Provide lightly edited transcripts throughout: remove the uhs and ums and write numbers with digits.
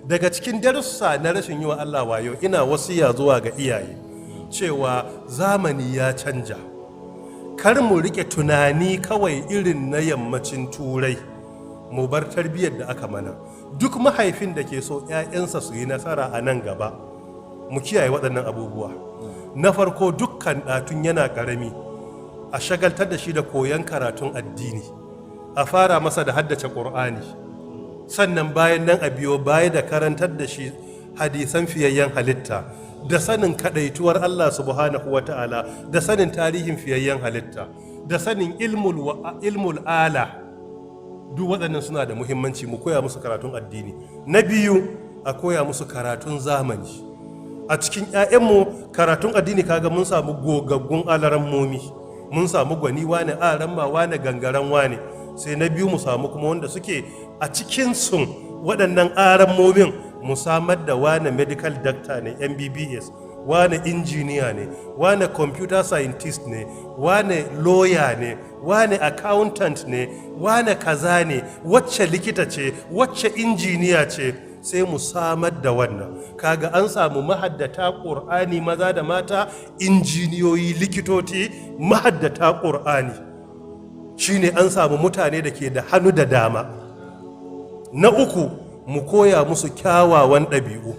Daga cikin darussa na rashin yi wa Allah wayo, ina wasiya zuwa ga iyaye cewa zamani ya canja. Kar mu rike tunani kawai irin na Yammacin Turai, mu bar tarbiyyar da aka mana. Duk mahaifin da ke so 'ya'yansa su yi nasara a nan gaba, mu kiyaye waɗannan abubuwa. Na farko, dukkan ɗa tun yana ƙarami a shagaltar da shi da koyon karatun addini, a fara masa da haddace Ƙur'ani, sannan bayan nan a biyo baya da karantar da shi hadisan fiyayyen halitta, da sanin kadaituwar Allah subhanahu wa ta'ala, da sanin tarihin fiyayyen halitta, da sanin ilmul ala. Duk waɗannan suna da muhimmanci. Mu koya musu karatun addini. Na biyu, a koya musu karatun zamani. A cikin 'ya'yanmu, karatun addini, kaga mun samu gogaggun alarammomi, mun samu gwani wane, aramma wane, gangaren wane. Sai na biyu, mu samu kuma wanda suke a cikin sun waɗannan arammomin, mu samar da wane medical doctor ne, MBBS, wane injiniya ne, wane computer scientist ne, wane lawyer ne, wane accountant ne, wane kaza ne, wacce likita ce, wacce injiniya ce. Sai mu samar da wannan. Kaga an samu mahaddata Ƙur'ani maza da mata, injiniyoyi, likitoci, mahaddata Ƙur'ani. Shine an samu mutane da ke da hannu da dama. Na uku, mu koya musu kyawawan ɗabi'u.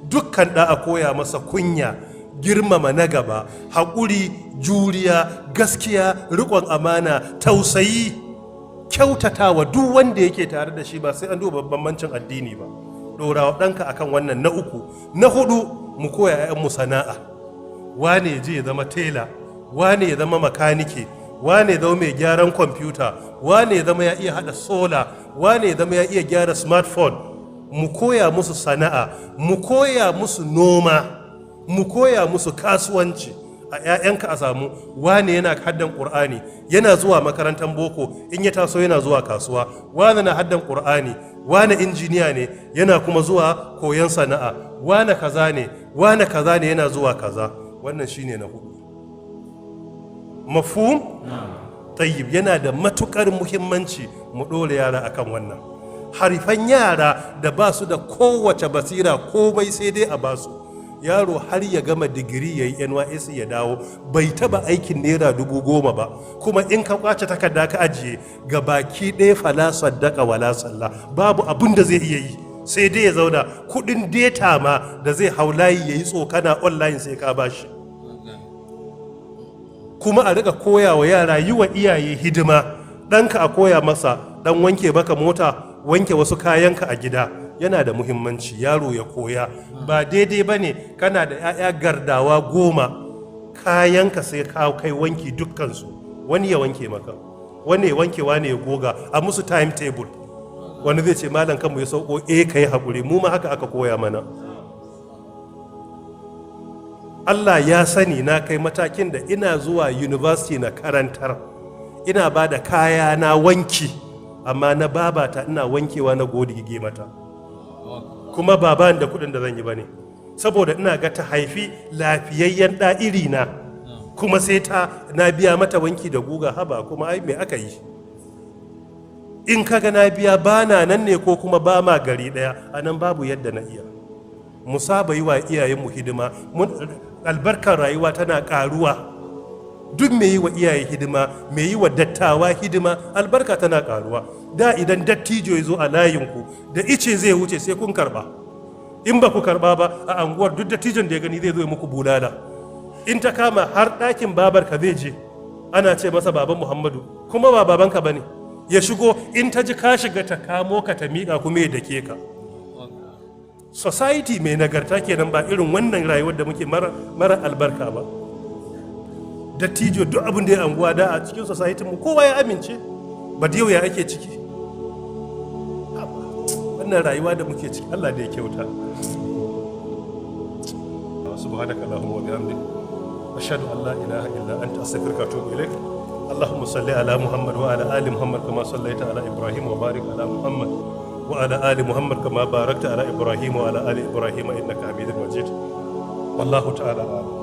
Dukkan ɗa a koya masa kunya, girmama na gaba, haƙuri, juriya, gaskiya, riƙon amana, tausayi, kyautatawa duk wanda yake tare da shi, ba sai an duba bambancin addini ba. Ɗora wa ɗanka akan wannan. Na uku. Na hudu, mu koya 'ya'yanmu sana'a. Wane je ya zama tela, wane ya zama makanike, wane ya zama mai gyaran kwamfuta, wane ya zama ya iya hada sola, wane ya zama ya iya gyara smartphone. Mu koya musu sana'a, mu koya musu noma, mu koya musu kasuwanci. A 'ya'yanka a samu wane yana haddan Ƙur'ani, yana zuwa makarantar boko, in ya taso yana zuwa kasuwa. Wane na haddan Ƙur'ani, wane injiniya ne, yana kuma zuwa koyon sana'a, wane kaza ne, wane kaza ne, yana zuwa kaza. Wannan shine na hudu. Mafhum? Tayyib. Yana da matukar muhimmanci mu ɗora yara akan wannan. Harifan yara da ba su da kowace basira, komai sai dai a basu. Yaro har ya gama digiri, ya yi NYSC, ya dawo, bai taba aikin ₦10,000 ba. Kuma in ka kwace takarda ka ajiye ga baki ɗaya, fala saddaka wala salla, babu abin da zai iya yi, sai dai ya zauna. Kudin data ma da zai hau layi ya yi tsokana online sai ka bashi. Kuma a rika koya wa yara yi wa iyaye hidima. Ɗanka a koya masa ɗan wanke baka mota, wanke wasu kayanka a gida. Yana da muhimmanci yaro ya koya. Ba daidai ba ne kana da 'ya'ya gardawa 10, kayanka sai ka kai wanki dukkansu. Wani ya wanke maka, wani ya wanke, wani ya goga, a musu timetable. Wani zai ce, "Malam, kanmu ya sauko." Eh, ka yi haƙuri, mu ma haka aka koya mana. Allah ya sani, na kai matakin da ina zuwa university na karantar, ina ba da kaya na wanki, amma na babata ina wankewa na godige mata, kuma baban da kudin da zan yi bane, saboda ina ga ta haifi lafiyayyen ɗa iri na, kuma sai ta na biya mata wanki da guga. Haba, kuma ai me aka yi? In kaga na biya, bana nan ne ko kuma ba ma gari ɗaya, a nan babu yadda na iya. Mu saba yi wa iyayenmu hidima, albarkar rayuwa tana ƙaruwa. Duk mai yi wa iyaye hidima, mai yi wa dattawa hidima, albarka tana ƙaruwa. Da idan dattijo ya zo a layinku da ice zai wuce, sai kun karba. In ba ku karba ba, a anguwar duk dattijon da ya gani zai zo ya muku bulala. In ta kama har ɗakin babarka zai je, ana ce masa Baban Muhammadu, kuma ba babanka ba ne. Ya shigo, in ta ji ka shiga, ta kamo ka ta miƙa kuma ya dake ka. Society mai nagarta kenan, ba irin wannan rayuwar da muke mara albarka ba. Dattijo duk abin da ya anguwa da a cikin society mu kowa ya amince ba. Da yau ya ake ciki? Wannan rayuwa da muke ciki, Allah da ya kyauta. Subhanaka allahumma wa bihamdik, ashhadu an la ilaha illa anta, astaghfiruka wa atubu ilaik. اللهم صل على محمد وعلى ال محمد كما صليت على ابراهيم، وبارك على محمد وعلى ال محمد كما باركت على ابراهيم وعلى ال ابراهيم انك حميد مجيد. والله تعالى اعلم.